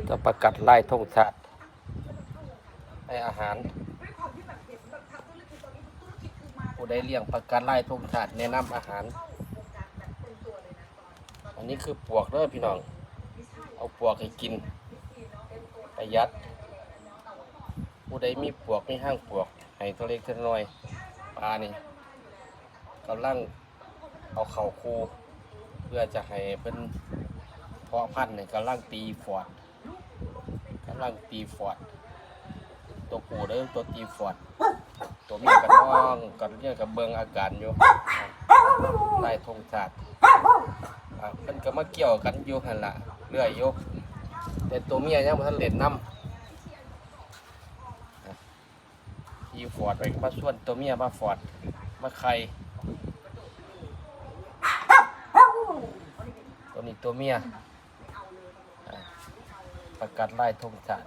ກັບປະກາດລາຍທງຊາດໃຫ້ອາຫານ. ຜູ້ໃດລ້ຽງປະກາດລາຍທງຊາດ ແນະນຳອາຫານ. ອັນນີ້ຄືປວກເດີພີ່ນ້ອງ, ເອົາປວກໃຫ້ກິນ ປະຢັດ. ຜູ້ໃດມີປວກ ມີຮາງປວກ ໃຫ້ເທື່ອເລັກເທື່ອນ້ອຍ. ປານີ້ກຳລັງ ເອົາເຂົ້າຄູ່ ເພື່ອຈະໃຫ້ເພິ່ນເພາະພັນນີ້ ກຳລັງຕີຟອດ ກຳລັງຕີຟອດ. ຕົວຜູ້ເດີ ຕົວຕີຟອດ, ຕົວເມຍກະນອງ ກະເມຍກະເບິ່ງອາການຢູ່. ລາຍທງຊາດ ອ່າ ເພິ່ນກະມາກ່ຽວກັນຢູ່ຫັ້ນລະ ເລື້ອຍຢູ່, ແຕ່ຕົວເມຍຍັງບໍ່ທັນເຫຼັ້ນນຳ. ອີຟອດໄປ ມາຊວນຕົວເມຍມາຟອດ ມາໄຂ່. ຕົວນີ້ຕົວເມຍ ອ່າ ປະກາດລາຍທງຊາດ.